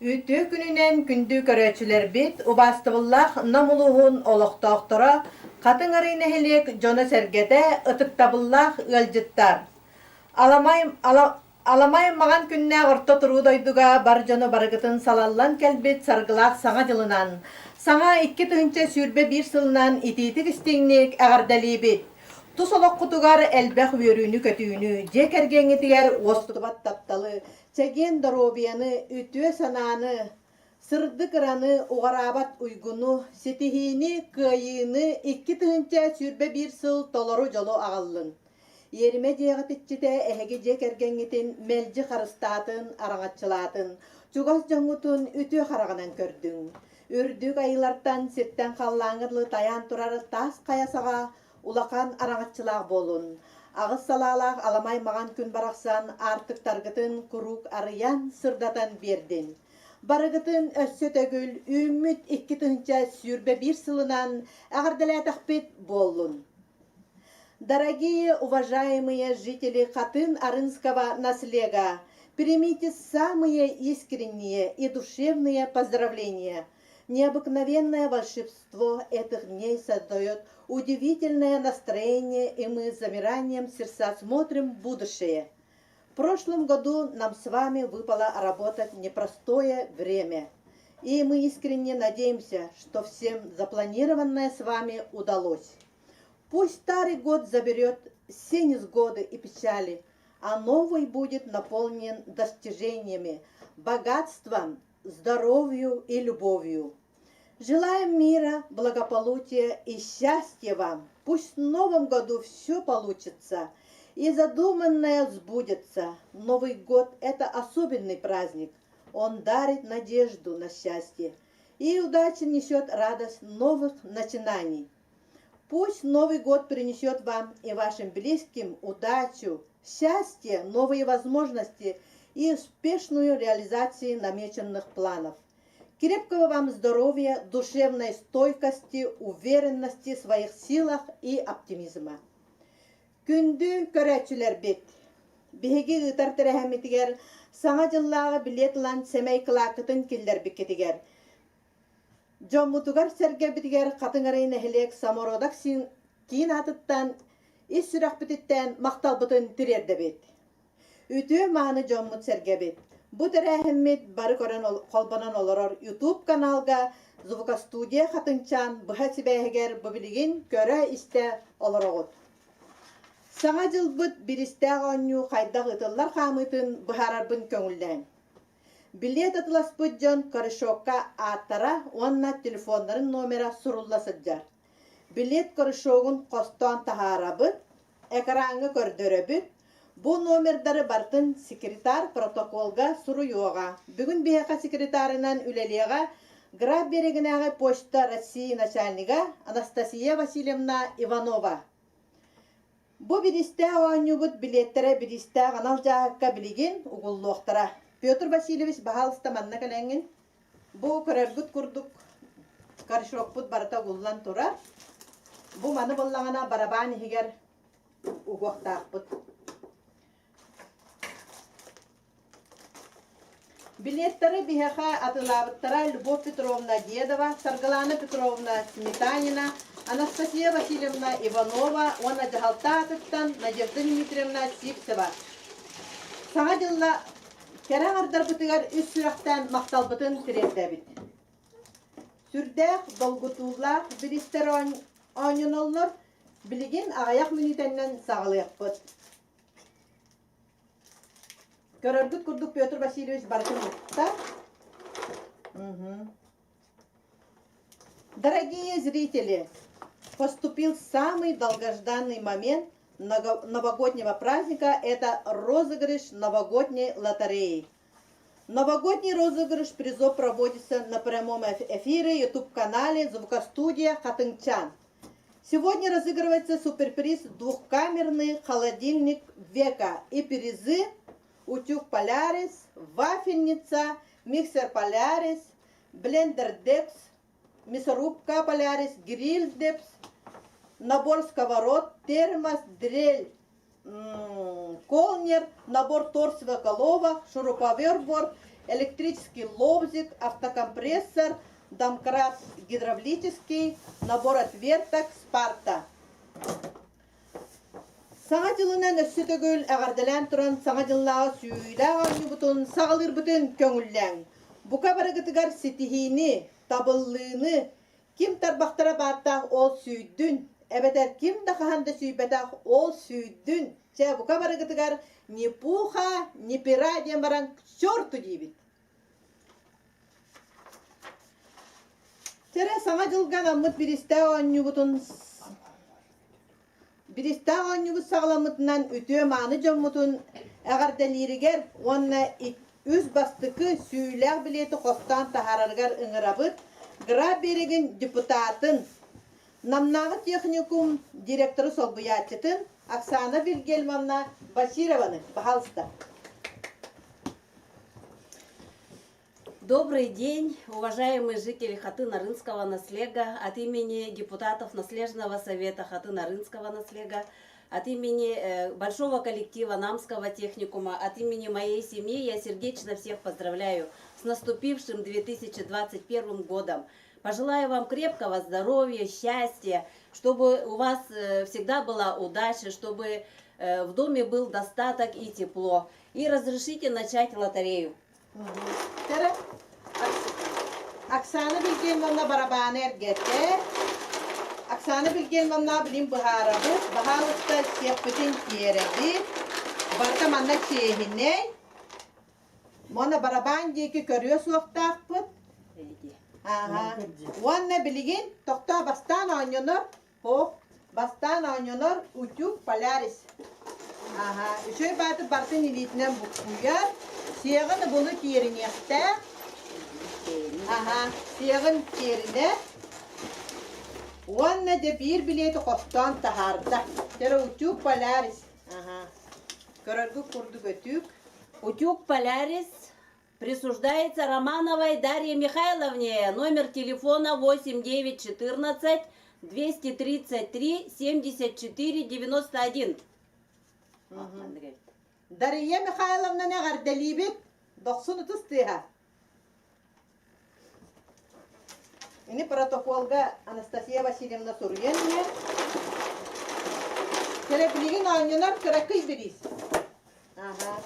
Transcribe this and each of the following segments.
Үтүө күнүнэн күндү көрөөччүлэрбит, убаастабыллаах Нам улууһун олохтоохторо, Хатыҥ Арыы нэһилиэк дьоно-сэргэтэ, ытыктабыллаах ыалдьыттар! Аламай, ала, аламай маҕан күннээх орто туруу дойдуга бар дьону барыгытын салаллан кэлбит саргылаах Саҥа дьылынан, саҥа 2021 сылынан итиитик-истиҥник эҕэрдэлиибит! Тус олоххутугар элбэх үөрүүнү-көтүүнү, дьиэ кэргэҥҥитигэр уостубат тапталы, Чэгиэн доруобуйаны, үтүө санааны, сырдык ыраны, уҕараабат уйгуну, ситиһиини, кыайыыны 2021 сыл толору дьолу аҕаллын. Иэримэ дьиэҕит иччитэ эһиги дьиэ кэргэҥҥитин мэлдьи харыстаатын, араҥаччылаатын, чугас дьоҥҥутун үтүө хараҕынан көрдүҥ. Үрдүк айыылартан сиртэн халлааҥҥа дылы тайаан турар таас хайа саҕа Улахан араҥаччылаах буолун. Аҕыс салаалаах аламай маҕан күн барахсан аартыктаргытын куруук арыйан, сырдатан биэрдин. Барыгытын өссө төгүл үүммүт 2021 сылынан эҕэрдэлээтэхпит буоллун. Дорогие уважаемые жители Хатын-Арынского наслега, примите самые искренние и душевные поздравления – Необыкновенное волшебство этих дней создает удивительное настроение, и мы с замиранием сердца смотрим в будущее. В прошлом году нам с вами выпало работать непростое время. И мы искренне надеемся, что всем запланированное с вами удалось. Пусть старый год заберет все несгоды и печали, а новый будет наполнен достижениями, богатством здоровью и любовью. Желаем мира, благополучия и счастья вам. Пусть в новом году все получится и задуманное сбудется. Новый год – это особенный праздник. Он дарит надежду на счастье и удача несет радость новых начинаний. Пусть Новый год принесет вам и вашим близким удачу, счастье, новые возможности и успешную реализацию намеченных планов. Крепкого вам здоровья, душевной стойкости, уверенности в своих силах и оптимизма. Күндү көрөөччүлэрбит! Биһиги ыытар тэрээһиммитигэр Саҥа дьыллааҕы билиэт ылан сэмэй кылааккытын киллэрбиккитигэр Дьоммутугар-сэргэбитигэр Хатыҥ Арыы нэһилиэк Самородок киин аатыттан ис сүрэхпититтэн махталбытын тириэрдэбит. Үтүө-мааны дьоммут-сэргэбит! Бу тэрээһиммит бары көрөн холбонон олорор YouTube каналга Звукостудия Хатыҥчаан быһа сибээһигэр бу билигин көрө-истэ олороҕут. Саҥа дьылбыт биристээх оонньуу хайдах ыытыллар хаамыытын быһаарарбын көҥүллээҥ. Билиэт атыласпыт дьон корешокка ааттара уонна телефоннарын номера сурулла сылдьар. Билиэт корешогун хостоон таһаарабыт, экраҥҥа көрдөрөбүт. Бу номердары барытын секретарь протоколга суруйуоҕа. Бүгүн биһиэхэ секретарынан үлэлиэҕэ Граф Биэрэгинээҕи Почта России начальнига Анастасия Васильевна Иванова. Бу бириистээх оонньуубут билиэттэрэ бириистээх анал дьааһыкка билигин угуллуохтара. Петр Васильевич, баһаалыста манна кэлэҥҥин. Бу көрөргүт курдук корешокпут барыта угуллан турар. Бу маны буллаҕына барабаан иһигэр угуохтаахпыт. Билиэттэри биһиэхэ атыылаабыттара Любовь Петровна Дедова, Саргылана Петровна Сметанина, Анастасия Васильевна Иванова уонна дьаһалта аатыттан Надежда Дмитриевна Сивцева. Саҥа дьылла кэрэ аҥардарбытыгар үс сүрэхтээн махталбытын тириэрдэбит. Сүрдээх долгутуулаах бириистэр оонньоноллор, билигин аҕыйах мүнүүтэннэн саҕалыахпыт. Көрөргүт курдук Петр Васильевич барытын укта. Угу. Дорогие зрители, поступил самый долгожданный момент новогоднего праздника – это розыгрыш новогодней лотереи. Новогодний розыгрыш призов проводится на прямом эфире YouTube-канале «Звукостудия Хатынчан». Сегодня разыгрывается суперприз двухкамерный холодильник века и призы утюг Полярис, вафельница, миксер Полярис, блендер Депс, мясорубка Полярис, гриль Депс, набор сковород, термос, дрель, колнер, набор торсовых головок, шуруповерт, электрический лобзик, автокомпрессор, домкрат гидравлический, набор отверток, Спарта. Саҥа дьылынан өссө төгүл эҕэрдэлээн туран Саҥа дьыллааҕы сүүлээх оонньуубутун саҕалыырбытын көҥүллээҥ. Бука барыгытыгар ситиһиини, табыллыыны, ким тарбахтара бааттаах ол сүүйдүн, эбэтэр ким да хаһан да сүүйбэтэх ол сүүйдүн. Чэ, бука барыгытыгар ни пуха, ни пера диэн баран к черту диибит. Чэрэ Саҥа дьылга анаммыт биристээх оонньуубутун Биристээх оонньуубут саҕаламмытынан үтүө-мааны дьоммутун эҕэрдэлииригэр уонна үс бастакы сүүлээх билиэти хостоон таһаарарыгар ыҥырабыт Граф Биэрэгин депутатын, Намнааҕы техникум директоры солбуйааччытын Оксана Вильгельмовна Басированы, пожалуйста. Добрый день, уважаемые жители Хатын-Арынского наслега, от имени депутатов Наслежного совета Хатын-Арынского наслега, от имени э, большого коллектива Намского техникума, от имени моей семьи я сердечно всех поздравляю с наступившим 2021 годом. Пожелаю вам крепкого здоровья, счастья, чтобы у вас э, всегда была удача, чтобы э, в доме был достаток и тепло. И разрешите начать лотерею. Кэрэ Оксана Вильгельмовна барабааны эргэтэ. Оксана Вильгельмовна билин быһаарабыт, баһаалыста сиэппитин тиэрэбит. Барыта манна чиэһинэй. Уонна барабаан диэки көрүө суохтаахпыт. Ааһа. Уонна билигин тохтоо бастаан оонньонор Һоох, бастаан оонньонор утюг Полярис. Аһа, үчүгэй баатыр барытын илиитинэн буккуйар, сиэҕин ыбылы тиэриниэхтээх. Аһа, сиэҕин тиэринэр. Уонна дьэ биир билиэти хостоон таһаарда. Дьэ утюг Полярис. Аһа. Көрөргүт курдук өтүүк. Утюг Полярис Присуждается Романовой Дарье Михайловне. Номер телефона 8914 233 74 91. Дария Михайловнаны эҕэрдэлиибит. Дохсун ытыс тыаһа. Ини протоколга Анастасия Васильевна суруйан иһэр. Кэрэ билигин оонньонор кыракый бириис. Аха.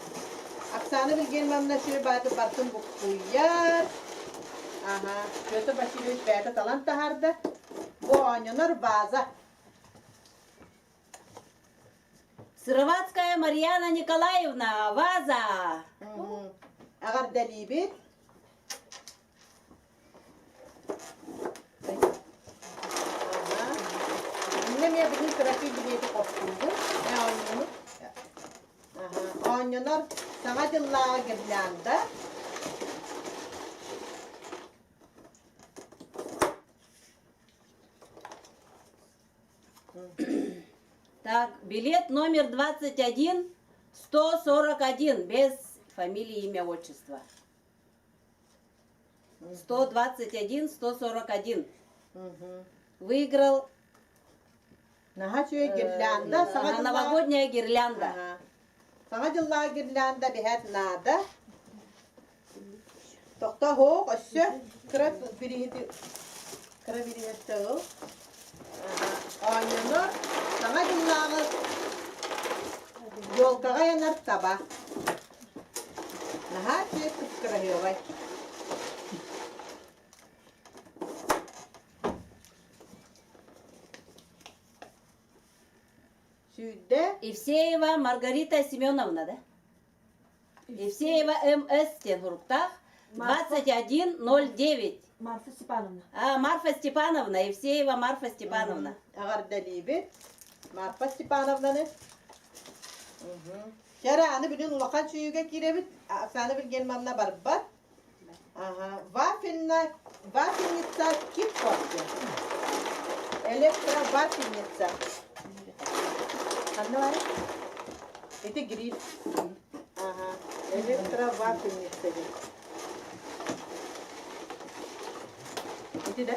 Оксана Вильгельмовна сир бааты бартын буккуйар. Аха. Петр Васильевич бэйэтэ талан таһаарда. Бу оонньонор база. Сыроватская Марьяна Николаевна, ваза! Эҕэрдэлиибит. Иннэ эмиэ бүгүн кыракый билиэти хостуубун. Оонньуубут. Оонньонор Саҥа дьыллааҕы гирлянда. Так, билет номер 21 141, без фамилии, имя, отчества. 121 141. Выиграл Наһаа үчүгэй гирлянда, саҥа дьыллааҕы новогодняя гирлянда. Саҥа дьыллааҕы гирлянда биһэт наада. Тохто һоох өссө кыра бириһити кыра бириһити ыл. Оонньонор саҥа дьыллааҕы елкаҕа янар таба. Наһаа үчүгэй кып-кыраһыабай. Сүүрдэ. Евсеева Маргарита Семеновна, да? Евсеева МС диэн суруктаах 21.09. Марфа Степановна. А, Марфа Степановна, Евсеева Марфа Степановна. Эҕэрдэлиибит. Марфа Степановнаны. Кэрэ, аны бүгүн улахан сүүйүүгэ киирэбит. Оксана Вильгельмовна барбат. Ага. Вафельна, вафельница киппорте. Электровафельница. Ханна баар? Ити гриль. Ага. Электровафельница диэн. Ити да?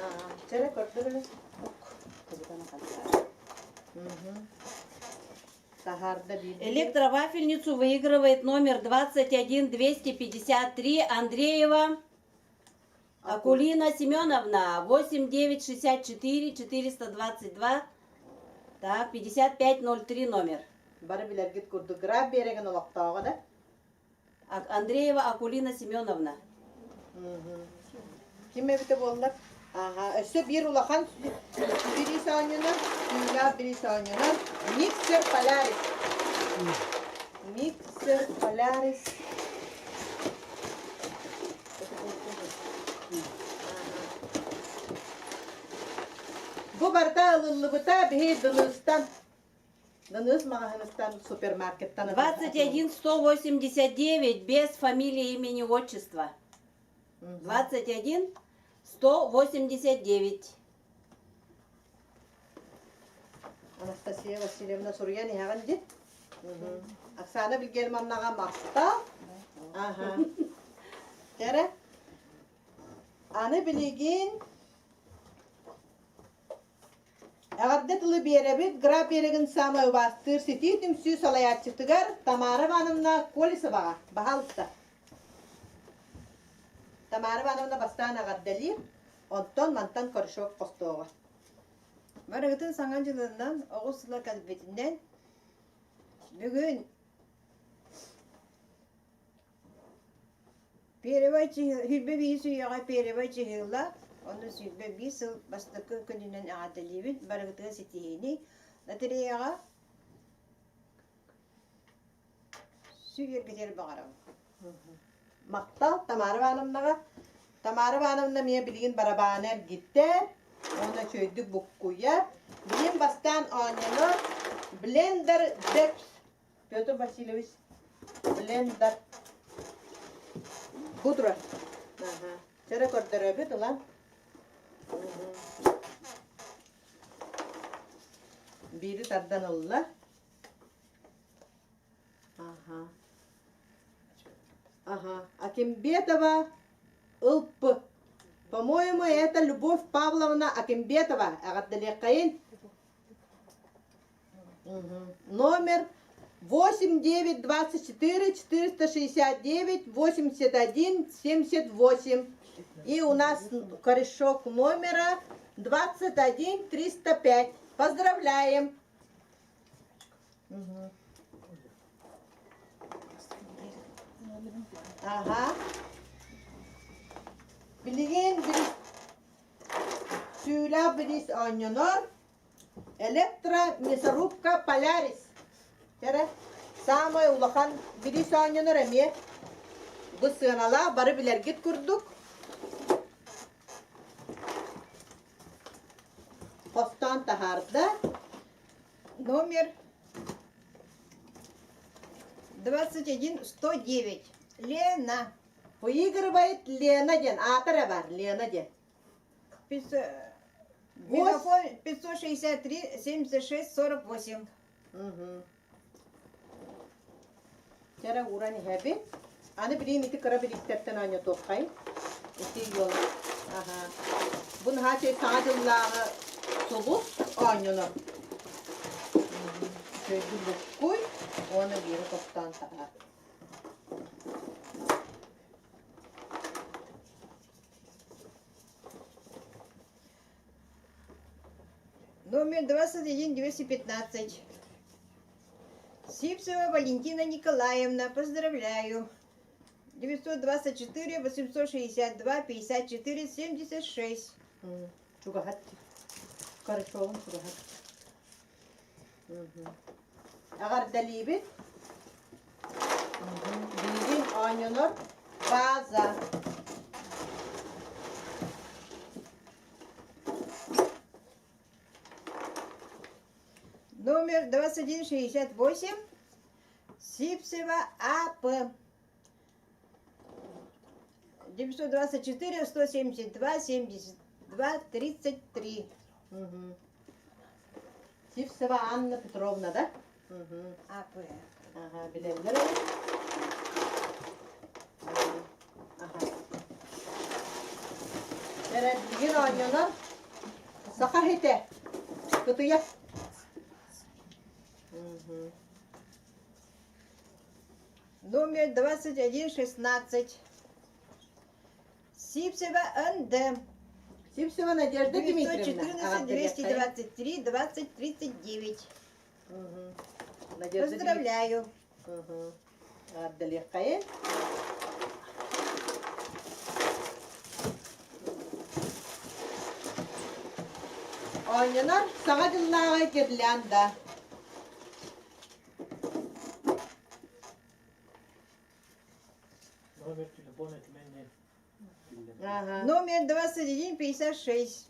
Ага. Чэрэ көрдөрө. Таһаарда биир. Электровафельницу выигрывает номер 21 253 Андреева Акулина Семеновна, 8 9 64 422, так, 5503 номер. Бары билэргит курдук Граф биэрэгин олохтооҕо да? Андреева Акулина Семеновна. Ким эбитэ буоллар? Ага, өссө биир улахан бириис оонньонор, түүлээх бириис оонньонор. Миксер Полярис. Миксер Полярис. Бу барыта ылыллыбыта биһи Дыныыстан Дыныыс маҕаһыыныттан супермаркеттан 21 189 без фамилии, имени, отчества. 21 189. Анастасия Васильевна суруйан иһэҕин дии. Оксана Вильгельмовнаҕа махтал. Аха. Кэрэ. Аны билигин эҕэрдэ тылы биэрэбит Граф биэрэгин саамай убаастыыр ситии түмсүү салайааччытыгар Тамара Ивановна Колесоваҕа. Баһаалыста. Тамара Ивановна бастаан эҕэрдэлиир, онтон мантан корешок хостуоҕа. Барыгытын Саҥа дьылынан, оҕус сыла кэлбитинэн, бүгүн первай 21 үйэҕэ первай чыһыыла, ону 21 сыл бастакы күнүнэн эҕэрдэлиибит, барыгытыгар ситиһиини лотереяҕа сүүйэргитигэр баҕарабын. Махтал Тамара Ивановнаҕа. Тамара Ивановна эмиэ билигин барабааны эргиттэр уонна үчүгэйдик буккуйар. Билигин бастаан оонньонор Блендер Депс Петр Васильевич Блендер бу турар. Чэрэ көрдөрөбүт ылан. Биири тардан ылла. Ага. Ага. Акимбетова ылп. По-моему, это Любовь Павловна Акимбетова. Эҕэрдэлиэххэйин. Номер 8 9 24 469 81 78. И у нас корешок номера 21 305. Поздравляем! Аха. Билигин сүүлээх билис оонньонор электромясорубка Полярис. Кэрэ саамай улахан билис оонньонор эмиэ. Бу сыаналаах бары билэргит курдук. Хостоон таһаарда. Номер 21109. Лена. Выигрывает Лена диэн. Аата эрэ бар, Лена диэн. Мегафон 563 76 48. Чэрэ ууран иһэбин. Аны билигин ити кыра бириистэртэн оонньотуоххайын. Ити йол. Аха. Бу наһаа чэй саҥа дьыллааҕы сулус оонньонор. Үчүгэйдик буккуй уонна биири хостоон таһаар. Номер 21 215. Сивцева Валентина Николаевна, поздравляю. 924 862 54 76. Чугаһат. Карачевун чугаһат. Эҕэрдэлиибит. Билигин оонньонор база. Номер 2168 Сивцева А.П. 924 172 72 33. Сивцева Анна Петровна, да? А.П. Ага, билэллэр. Ага. Эрэ билигин оонньонор саха иһитэ. Кытыйа. Номер 2116. Сивцева Н.Д. Сивцева Надежда Дмитриевна. 914 223 20 39. Надежда Поздравляю. Эҕэрдэлиэххэйин. Оонньонор Саҥа дьыллааҕы гирлянда. Номер телефона этимэн Номер 2156.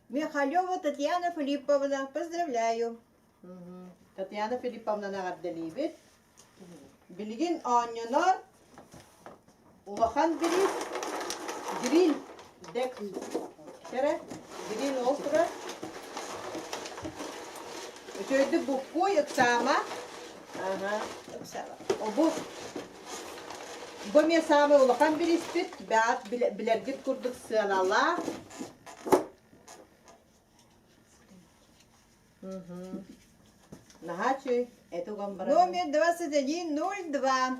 Михалева Татьяна Филипповна, поздравляю. Татьяна Филипповнаны эҕэрдэлиибит. Билигин оонньонор улахан бириис гриль дек кэрэ гриль ол турар. Үчүгэйдик буккуй ыксаама. Ага. Бу бу эмиэ саамай улахан бириспит, бэҕэт билэргит курдук сыаналаах. Наһаа үчүгэй, эти уган баран. Номер 2102.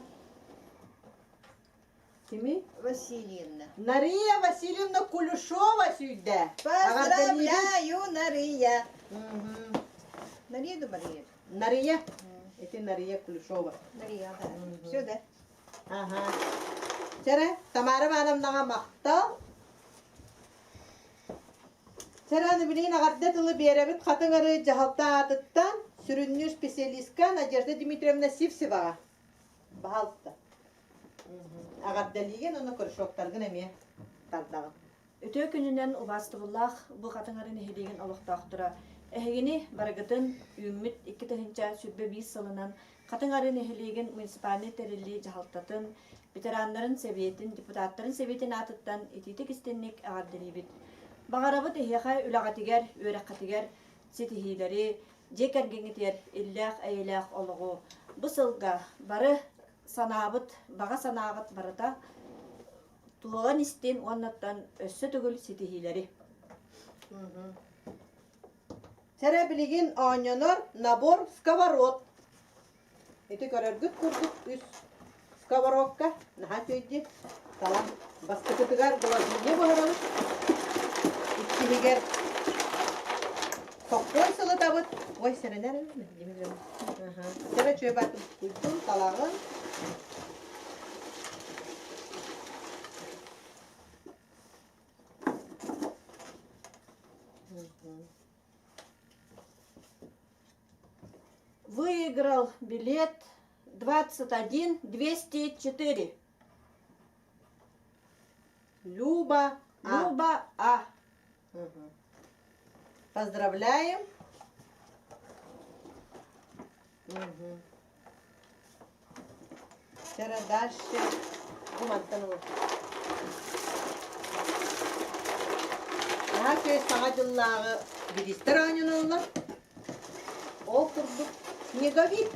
Кими? Васильевна. Нария Васильевна Кулешова сүүйдэ. Поздравляю, Нария. Нария да Мария? Нария. Ити Нария Кулешова. Нария, да. Все, да? Ага. Чэрэ, Тамара Ивановнаҕа махтал. Чэрэ, билигин эҕэрдэ тылы биэрэбит Хатыҥ Арыы дьаһалта аатыттан сүрүннүүр специалистка Надежда Дмитриевна Сивцеваҕа. Баһаалыста. Эҕэрдэлиигин уонна корешоктаргын эмиэ тардаҕын. Үтүө күнүнэн убаастабыллаах бу Хатыҥ Арыы нэһилиэгин олохтоохторо эһигини барыгытын үүммүт 2021 сылынан Хатыҥ Арыы нэһилиэгин муниципальнай тэриллии дьаһалтатын, ветераннарын сэбиэтин, депутаттарын сэбиэтин аатыттан итиитик-истинник эҕэрдэлиибит. Баҕарабыт эһиэхэ үлэҕитигэр, үөрэххитигэр ситиһиилэри, дьиэ кэргэҥҥитигэр иллээх-эйэлээх олоҕу бу сылга бары санаабыт, баҕа санааҕыт барыта туолан истин уоннаттан өссө төгүл ситиһиилэри. Сэрэ билигин оонньонор набор сковород. Ити көрөргүт курдук үс сковородка наһаа үчүгэй талан бастакытыгар глазунья буһарабыт, иккиһигэр соккуой сылытабыт. Ой, сэрэнэр Сэрэ үчүгэй баатын куйдун, талаҕын. Выиграл билет 21 204. Люба А. Люба А. Поздравляем. Угу. Вчера дальше. Бу мантан ыл. Наһаа үчүгэй саҥа дьыллааҕы бириистэр оонньонуллар. Ол курдук снеговик.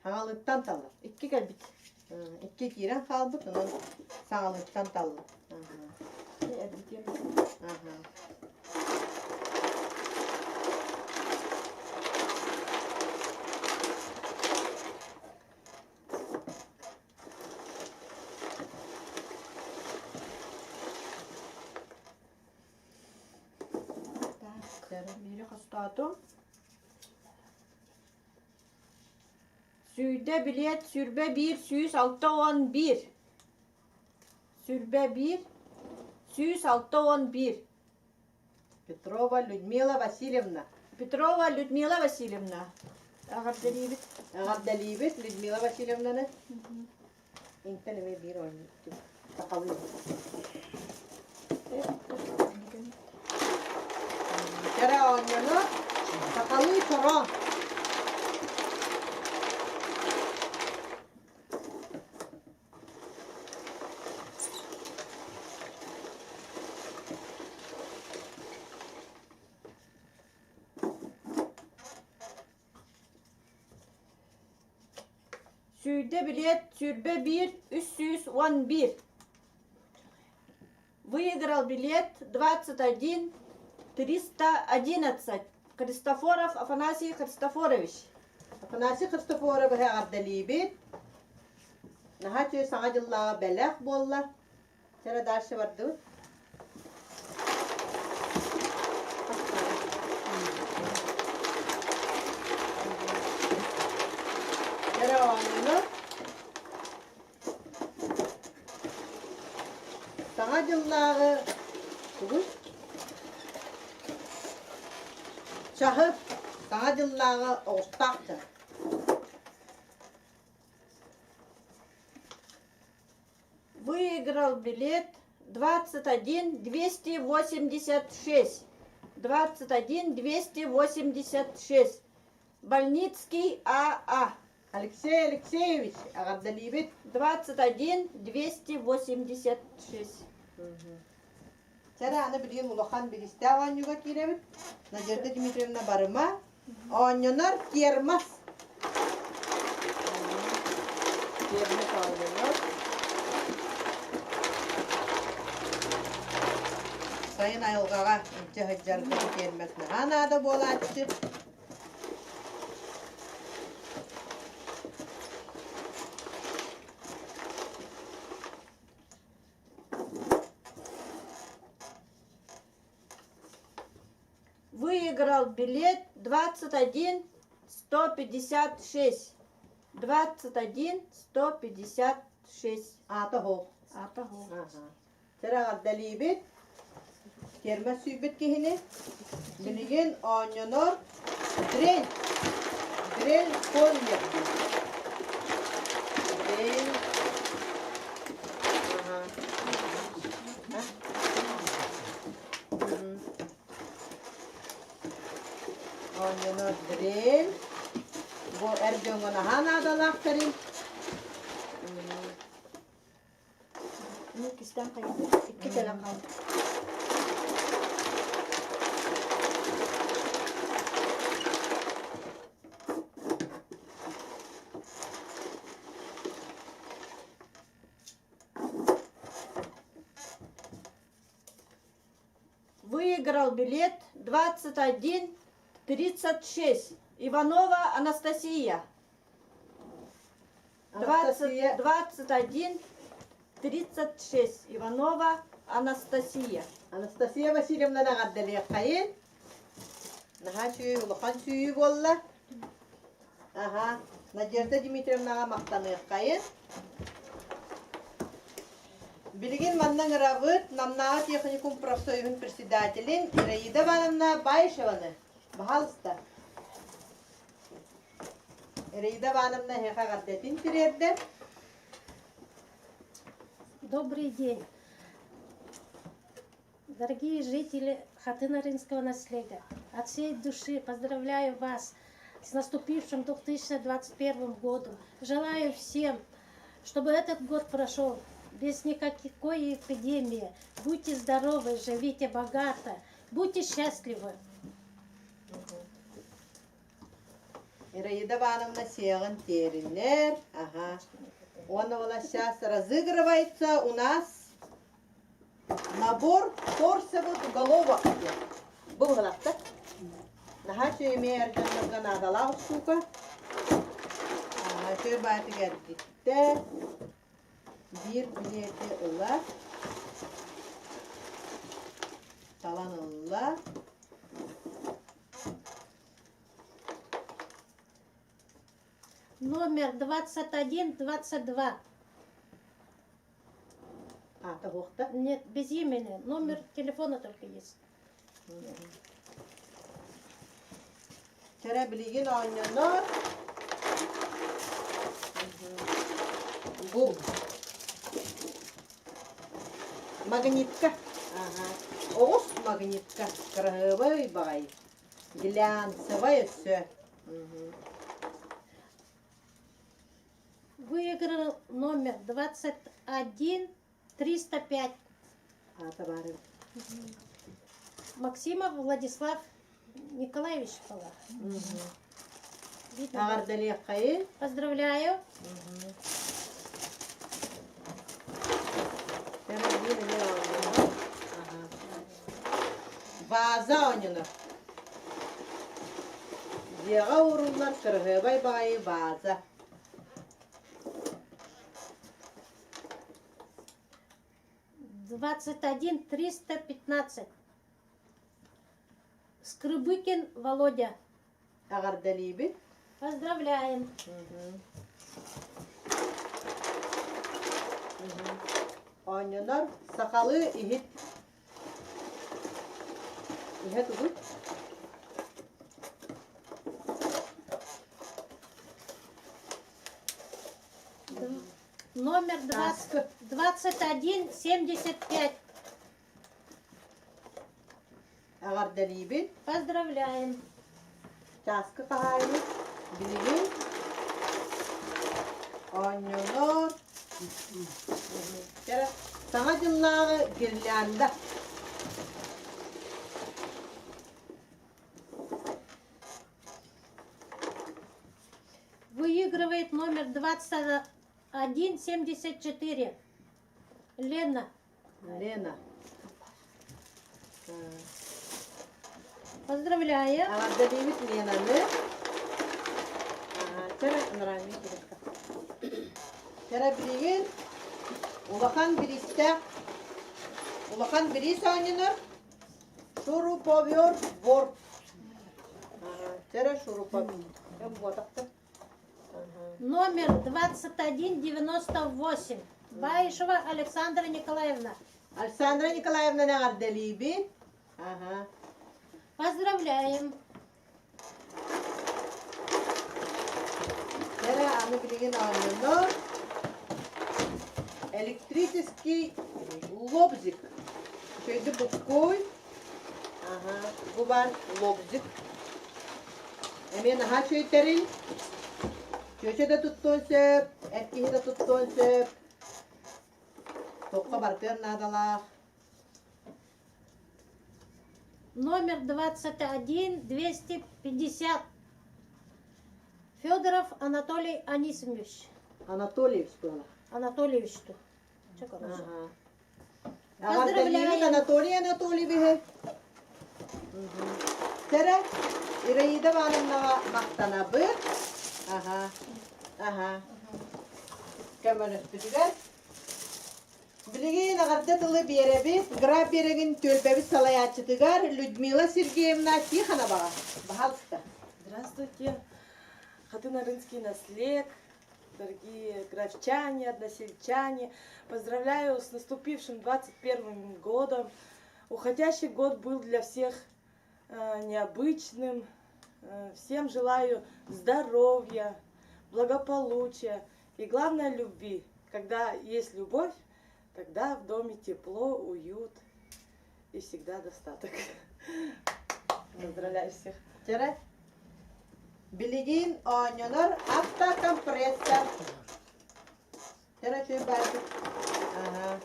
Хаҥалыттан талла. Икки кэлбит. Икки киирэн хаалбыт, онон саҥалыттан талла. Так, биири хостоотум. Сүүрдэ билиэт 21 161. 21 161. Петрова Людмила Васильевна. Петрова Людмила Васильевна. Эҕэрдэлиибит. Эҕэрдэлиибит Людмила Васильевнаны. Интэн эмиэ биир оонньуу сахалыы. Кэрэ оонньону сахалыы чороон. Сүүйдэ билиэт 21 311. Выиграл билет 21 311. Христофоров Афанасий Христофорович. Афанасий Христофоровиһы эҕэрдэлиибит. Наһаа үчүгэй Саҥа дьыллааҕы бэлэх буолла. Чэ дальше бардыбыт. Кэрэ оонньууну Саҥа дьыллааҕы тугуй? Чаһы Саҥа дьыллааҕы оҕустаах чаһы. Выиграл билет 21 286. 21 286. Больницкий А.А. Алексей Алексеевич, эҕэрдэлиибит. 21 286. Чэрэ аны билигин улахан биристээх оонньууга киирэбит. Надежда Дмитриевна Барыма. Оонньонор термос. Термос оонньонор. Сайын айылҕаҕа илдьэ сылдьарга термос наһаа наада буолааччы. Выиграл билет 21 156. 21 156. Аата оһох. Аата оһох. Чэрэ эҕэрдэлиибит. Тиэрмэс сүүйбүт киһини. Билигин оонньонор дрель. Дрель коннер диэн. Дрель. Ага. Оонньонор дрель. Бу эр дьоҥҥо наһаа наадалаах тэрил. Ну, кистэн хайда. Икки кэлэн хаалла. Выиграл билет 21.36. Иванова Анастасия. Анастасия. 21 36. Иванова Анастасия. Анастасия Васильевна эҕэрдэлиэххэйин. Наһаа үчүгэй улахан сүүйүү буолла. Аха. Надежда Дмитриевнаҕа махтаныаххайын. Билигин манна ыҥырабыт Намнааҕы техникум профсоюһун председателин Ираида Ивановна Баишеваны. Баһаалыста. Ираида Ивановна эһиэхэ эҕэрдэтин тириэрдэ. Добрый день. Дорогие жители Хатынарынского наследия, от всей души поздравляю вас с наступившим 2021 годом. Желаю всем, чтобы этот год прошел без никакой эпидемии. Будьте здоровы, живите богато, будьте счастливы. Ираида Ивановна сиэҕин тиэринэр. Ага. Он у нас сейчас разыгрывается у нас набор торсовых головок диэн. Бу быһылахтар. Наһаа үчүгэй эмиэ эр дьоннорго наадалаах штука. Үчүгэй баатыгар эргиттэ. Биир билиэти ыла. Талан ылла. Номер 2122. Аата уохта? Нет, без имени. Номер телефона только есть. Чэрэ билигин оонньонор. Бу магнитка. Ага. Оҕус магнитка. Кыраһыабай баҕайы. Глянцевай өссө. Выиграл номер 21 305. Аата баар эбит. Максимов Владислав Николаевич была. Эҕэрдэлиэххэйин. Поздравляю. Ваза оонньонор. Дьиэҕэ ууруллар кыраһыабай баҕайы ваза. 21 315. Скрыбыкин Володя. Эҕэрдэлиибит. Поздравляем. Оонньонор сахалыы иһит. Иһэ тугуй? Номер 20, 21 75. Эҕэрдэлиибит. Поздравляем. Чааскы хаһаайыммыт билигин оонньонор Саҥа дьыллааҕы гирлянда. Выигрывает номер 2174. Лена. Лена. Поздравляем. Эҕэрдэлиибит Ленаны. Чэрэ нравится Чэрэ билигин улахан бириистээх улахан бириис оонньонор шуруповер борт. Чэрэ шуруповер. Номер 2198. Баишева Александра Николаевна. Александра Николаевна эҕэрдэлиибит. Ага. Поздравляем. Эрэ аны билигин оонньонор электрический лобзик. Үчүгэйдик буккуй. Ага, бу баар лобзик. Эмиэ наһаа үчүгэйдэрин. Чүөчэ да туттуон сөп, эр киһи да туттуон сөп. Туохха барытыан наадалаах. Номер 21 250. Федоров Анатолий Анисимович. Анатольевич буолар. Анатольевич ту. Чэ, короче. Эҕэрдэлиибит Анатолий Анатольевиһы. Тэрэ Ираида Ивановнаҕа махтанабыт. Аха. Аха. Көмөлөспүтүгэр. Билигин эҕэрдэ тылы биэрэбит Граф биэрэгин түөлбэбит салайааччытыгар Людмила Сергеевна Тихоноваҕа. Баһаалыста. Здравствуйте. Хатын-Арынский наслег, дорогие графчане, односельчане. Поздравляю с наступившим 21 годом. Уходящий год был для всех необычным. Всем желаю здоровья, благополучия и, главное, любви. Когда есть любовь, тогда в доме тепло, уют и всегда достаток. Поздравляю всех. Чэрэ. Билигин оонньонор автокомпрессор. Чэрэ чүй баайбыт. Ага.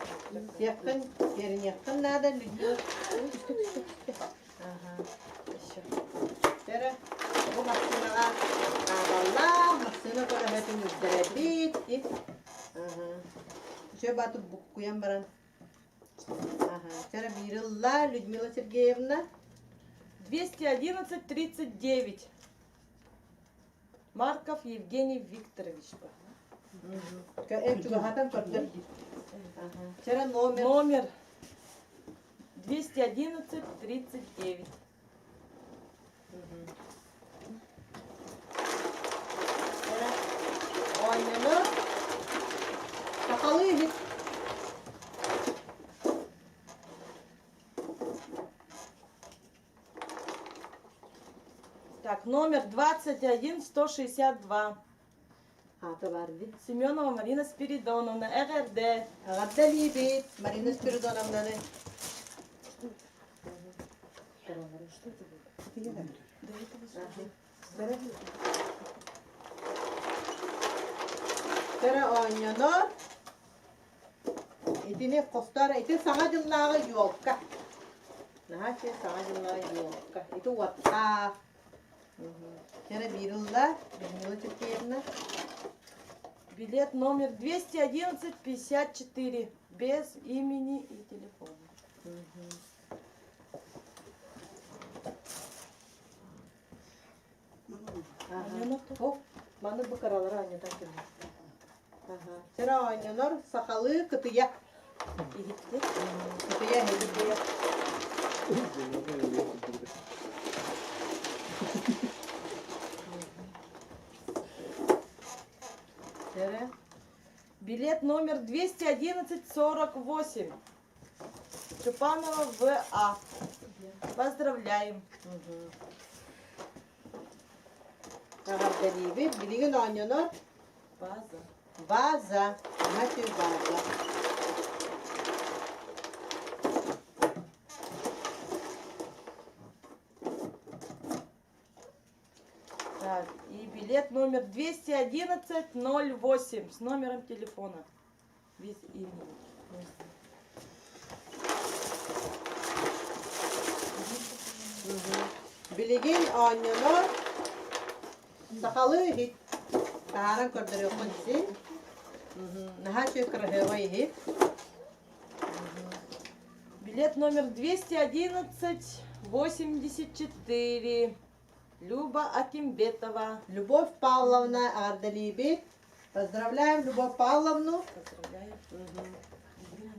Сиэххин, сиэриниэххин наада Людмила. Ага. Чэрэ, бу массыынаҕа наадаллаах, массыына көлөһөтүн үрдэрэбит. Ага. Үчүгэй баатык буккуйан баран. Ага. Чэрэ биир ылла Людмила Сергеевна. 211.39. Марков Евгений Викторович. Эн чугаһатан көрдөр. Чэрэ номер. Номер 211.39. Чэрэ оонньону сахалыы иһит. Так, номер 21 162. Аата баар дии. Семенова Марина Спиридоновна, Эҕэрдэ. Эҕэрдэлиибит Марина Спиридоновнаны. Что это было? До этого Кэрэ оонньонор. Итини хостор, ити саҥа дьыллааҕы елка. Наһаа үчүгэй саҥа дьыллааҕы елка. Ити уоттаах. Кэрэ биир ылла, Людмила Сергеевна. Билет номер 211-54. Без имени и телефона. Ага. Маны бу кыралара оонньотон кэллэ. Сэрэ оонньонор сахалыы кытыйа. Иһитти. Кытыйа иһитти. Сэрэ. Билет номер 211-48. Чупанова В.А. Поздравляем. Эҕэрдэлиибит. Билигин оонньонор База. База. Наһаа база. Так, и билет номер 211-08 с номером телефона. Без имени. Билигин оонньонор сахалыы иһит. Таһааран көрдөрүөххүн син. Наһаа үчүгэй кыраһыабай иһит. Билет номер 211-84. Люба Акимбетова. Любовь Павловна эҕэрдэлиибит. Поздравляем Любовь Павловну. Поздравляем.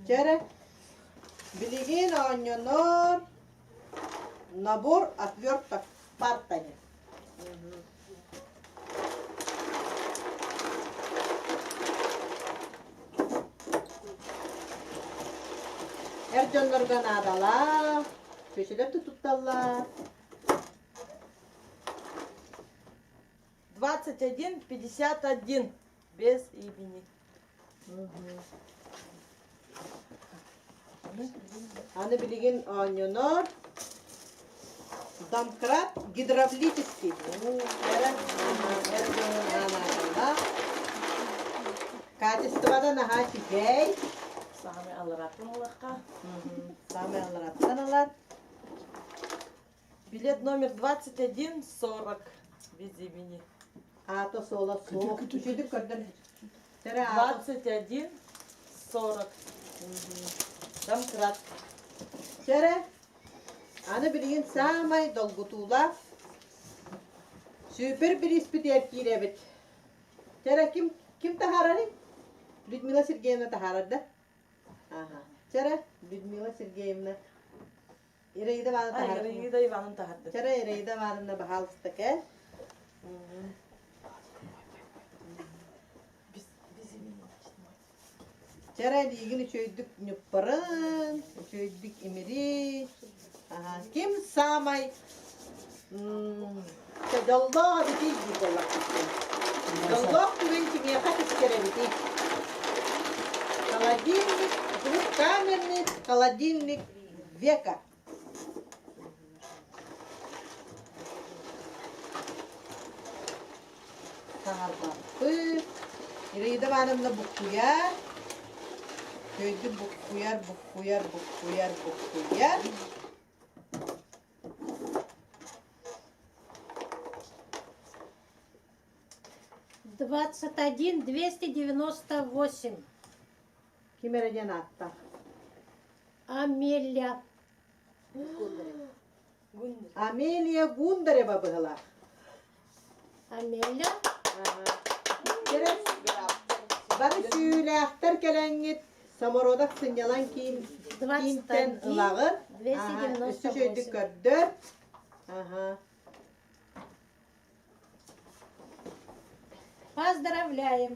Чэрэ. Билигин оонньонор набор отверток партани. Эр дьоннорго наадалаах, чүөчэлэр да тутталлар. 21-51. Без имени. Аны билигин оонньонор домкрат гидравлический. Качествода наһаа үчүгэй. Самый аллараттан ылыахха. Самый аллараттан ылар. Билет номер 21-40. Без имени. Аата суола суох. Үчүгүйдүк көрдөр. 21-40. Домкрат. Чэрэ, аны билигин саамай долгутуулаах супер бирииспитигэр киирэбит. Чэрэ, ким, ким таһаарарый? Людмила Сергеевна таһаарар да? Ага. Чэрэ, Людмила Сергеевна. Ираида Ивановна таһаарар. Ираида Ивановна таһаарда. Чэрэ, Ираида Ивановна, баһаалыста кэл. Без, без имени. Чэрэ, илиигин үчүгэйдик ньуппарын, үчүгэйдик имири. Аха. Ким саамай дьоллоох эбитий дии буоллахпыт. Дьоллоох түгэн кимиэхэ тиксэр эбитий? Холодильник, двухкамерный холодильник века. Саҥарбаппыт. Ираида Ивановна буккуйар. Көйдү буккуйар, буккуйар, буккуйар, буккуйар. 21 298. Ким эрэ диэн ааттаах. Амелия. Амелия Гундарева быһылаах. Амелия. Бары сүүлээхтэр кэлэҥҥит Самородок сынньалаҥ киин киинтэн ылаҕыт. Өссө үчүгэйдик көрдөр. Аха. Поздравляем!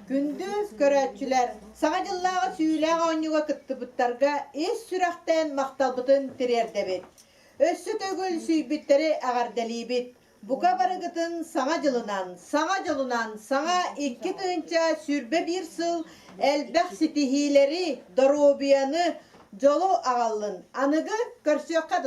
Күндү көрөөччүлэр, Саҥа дьыллааҕы сүүлээх оонньууга кыттыбыттарга ис сүрэхтэн махталбытын тириэрдэбит. Өссө төгүл сүүйбүттэри эҕэрдэлиибит. Бука барыгытын Саҥа дьылынан, Саҥа дьолунан, саҥа 2021 сыл элбэх ситиһиилэри, доруобуйаны, дьолу аҕаллын. Аныгы көрсүөххэ дылы.